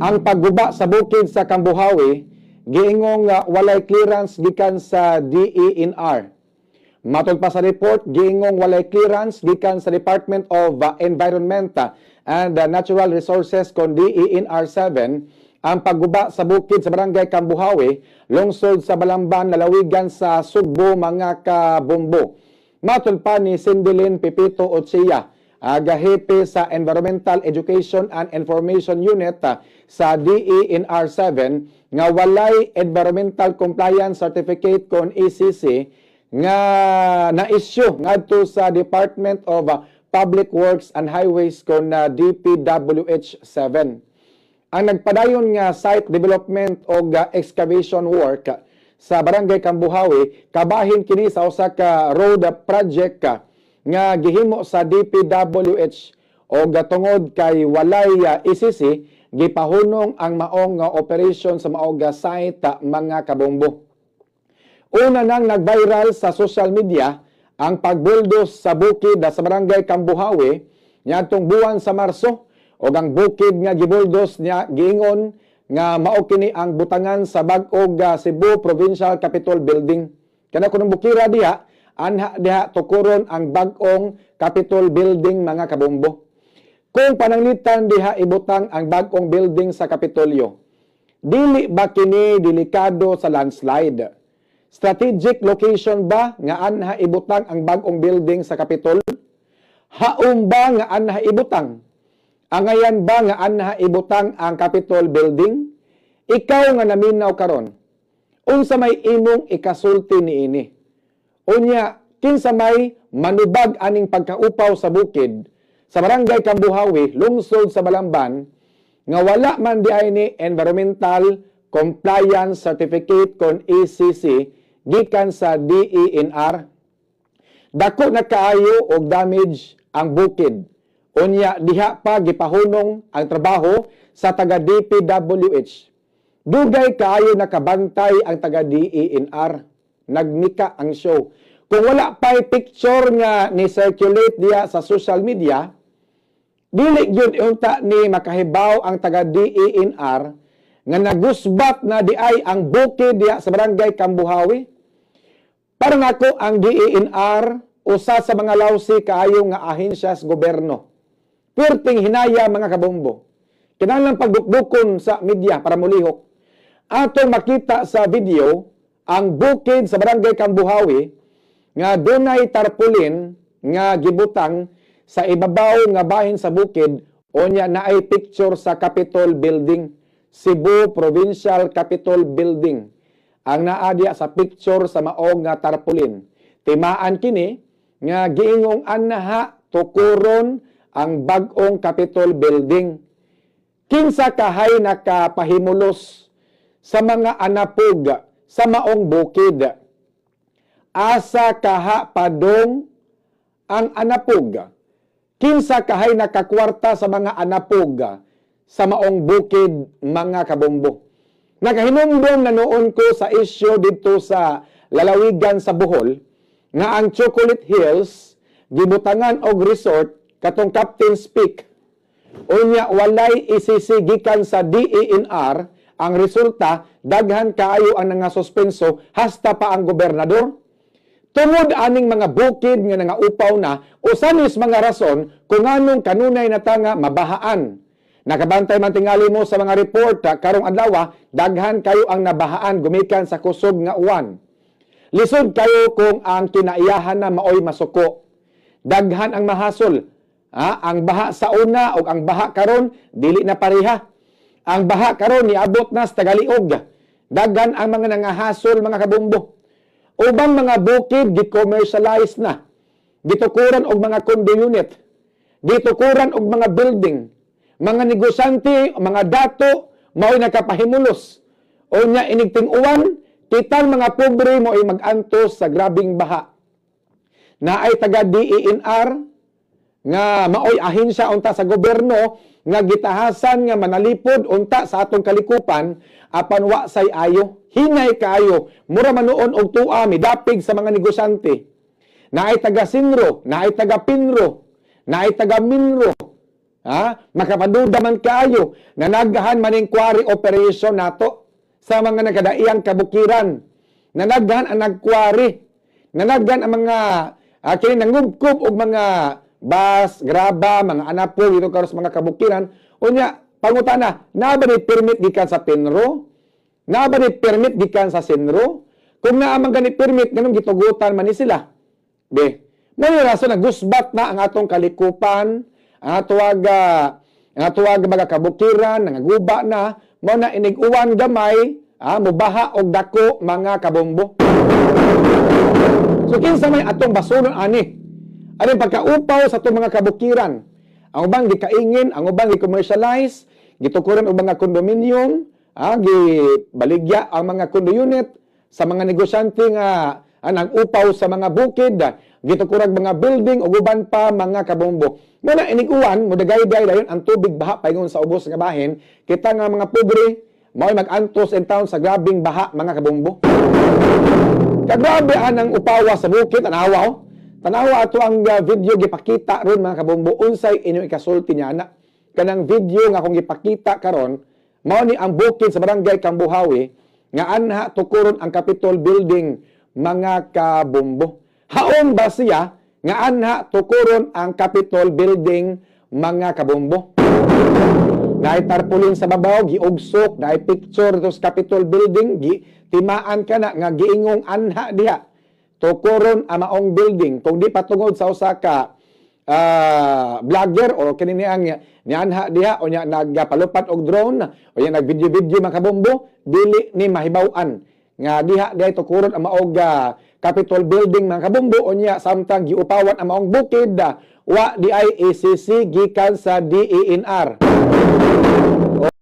Ang pagguba sa bukid sa Cambuhawe, giingong walay clearance gikan sa DENR. Matod pa sa report, giingong walay clearance gikan sa Department of Environment and Natural Resources kon DENR 7 ang pagguba sa bukid sa Barangay Cambuhawe, lungsod sa Balamban, lalawigan sa Sugbo, mga kabombo. Matod pa ni Cindilyn Pepito Ochea, aga hepe sa Environmental Education and Information Unit sa DENR 7, nga walay Environmental Compliance Certificate kon ECC nga na-issue ngadto sa Department of Public Works and Highways kon DPWH 7. Ang nagpadayon nga site development og excavation work sa Barangay Cambuhawe, kabahin kini sa usa ka road project nga gihimo sa DPWH, og tungod kay walay ECC, gipahunong ang maong nga operation sa maong nga site, mga kabombo. Una nang nag-viral sa social media ang pagbuldos sa bukid sa Barangay Cambuhawe niadtong buwan sa Marso, ug ang bukid nga gibuldos niya giingon nga mao kini ang butangan sa bag-og Cebu Provincial Capitol Building. Kana kunong bukira diha, anha diha tukuron ang bag-ong Capitol Building, mga kabombo. Kung pananglitan diha ibutang ang bag-ong building sa Kapitolyo, dili ba kini delikado sa landslide? Strategic location ba nga anha ibutang ang bag-ong building sa Capitol? Haom ba nga anha ibutang? Angayan ba nga anha ibutang ang Capitol Building? Ikaw nga naminaw karon, unsa may imong ikasulti niini? Unya, kinsa may manubag aning pagkaupaw sa bukid sa Barangay Cambuhawe, lungsod sa Balamban, nga wala man diay ni Environmental Compliance Certificate kon ECC gikan sa DENR? Dako na kaayo og damage ang bukid. Unya diha pa gipahunong ang trabaho sa taga DPWH. Dugay kaayo nakabantay ang taga DENR. Nagmika ang show. Kung wala pa'y picture nga ni circulate diya sa social media, dili gyud unta ni makahibaw ang taga DENR nga nagusbat na di ay ang bukid diya sa Barangay Cambuhawe. Para nako, ang DENR usa sa mga lousy kaayo nga ahensya sa gobyerno. Perting hinaya, mga kabombo. Kinahanglan pagdukdukon sa media para mulihok. Atong makita sa video ang bukid sa Barangay Cambuhawe nga dunay tarpaulin nga gibutang sa ibabaw nga bahin sa bukid, unya naay picture sa Capitol Building, Cebu Provincial Capitol Building. Ang naa diya sa picture sa maong nga tarpaulin. Timaan kini nga giingong anha tukuron ang bag-ong Capitol Building. Kinsa kahay nakapahimulos sa mga anapog sa maong bukid? Asa kaha padong ang anapog? Kinsa kahay nakakwarta sa mga anapog sa maong bukid, mga kabombo? Nakahinumdom na noon ko sa isyu dito sa lalawigan sa Bohol nga ang Chocolate Hills gibutangan og resort katong Captain's Peak. Unya walay ECC gikan sa DENR. Ang resulta, daghan kaayo ang nangasuspenso, hasta pa ang gobernador. Tungod aning mga bukid nga nangaupaw na, usa nis mga rason kung anong kanunay na ta nga mabahaan. Nakabantay man tingali mo sa mga report karong adlaw, daghan kayo ang nabahaan gumikan sa kusog nga uwan. Lisod kayo kung ang kinaiyahan na maoy masuko. Daghan ang mahasol. Ang baha sa una o ang baha karon dili na pareha. Ang baha karon niabot na sa Tagaliog. Daghan ang mga nangahasol, mga kabombo. Ubang mga bukid gi-commercialize na. Gitukuran og mga condo unit. Gitukuran og mga building. Mga negosyante, mga dato mao'y nakapahimulos. Unya inig ting-uwan, kitang mga pobre mo'y mag-antos sa grabing baha. Naay taga DENR nga maoy ahensya unta sa gobyerno nga gitahasan nga manalipod unta sa atong kalikupan, apan wa say ayo. Hinay kaayo, mura man nuon og tua midapig sa mga negosyante. Naay taga Sinro, naay taga Pinro, naay taga Minro. Ha? Makapaduda man kaayo na naggahan maning quarry operation nato sa mga nagkadaiyang kabukiran. Nanaghan ang nagquarry. Nanaghan ang mga kini nangubkob og mga bus, graba, mga anapo dito karon sa mga kabukiran. Unya, pangutana, naa ba ni permit gikan sa PENRO? Naa ba ni permit gikan sa CENRO? Kung naa man gani permit, nganong gitugutan man ni sila? Be, mao ni rason na gusbat na ang atong kalikupan, ang atuag mga kabukiran, nangaguba na, mao na inig-uwan gamay, mubaha og dako, mga kabombo. So kinsa may atong basulon ani? Ani pagkaupaw sa atong mga kabukiran? Ang ubang gikaingin, ang ubang gi-commercialize, gitukuran og mga condominium, gibaligya ang mga condo unit sa mga negosyante nga nag-upaw sa mga bukid, gitukurag mga building ug uban pa, mga kabombo. Mao na inig-uwan, mudagayday dayon ang tubig, baha paingon sa ubos nga bahin, kita nga mga pobre mao'y mag-antos in town sa grabing baha, mga kabombo. Kagrabe anang upawa sa bukid, tanawa oh. Tanawa ato ang video gipakita ron, mga kabombo, unsay inyong ikasulti niya na. Kanang video nga akong gipakita karon, mao ni ang bukid sa Barangay Cambuhawe nga anha tukuron ang Capitol Building, mga kabombo. Haom ba siya nga anha tukuron ang Capitol Building, mga kabombo? Naay tarpaulin sa babaw, giugsok, naay picture to sa Capitol Building, gi timaan ka na nga giingong anha diha tukuron ang maong building. Kung di patungod sa usa ka vlogger o kini ang nianha diha o nya nagpalupad og drone o nya nag-video-video, mga kabombo, dili ni mahibaw-an nga diha diha tukuron ang maog Capitol Building, mga kabombo. Unya samtang giupawan ang maong bukid, wa di ay ACC gikan sa DENR.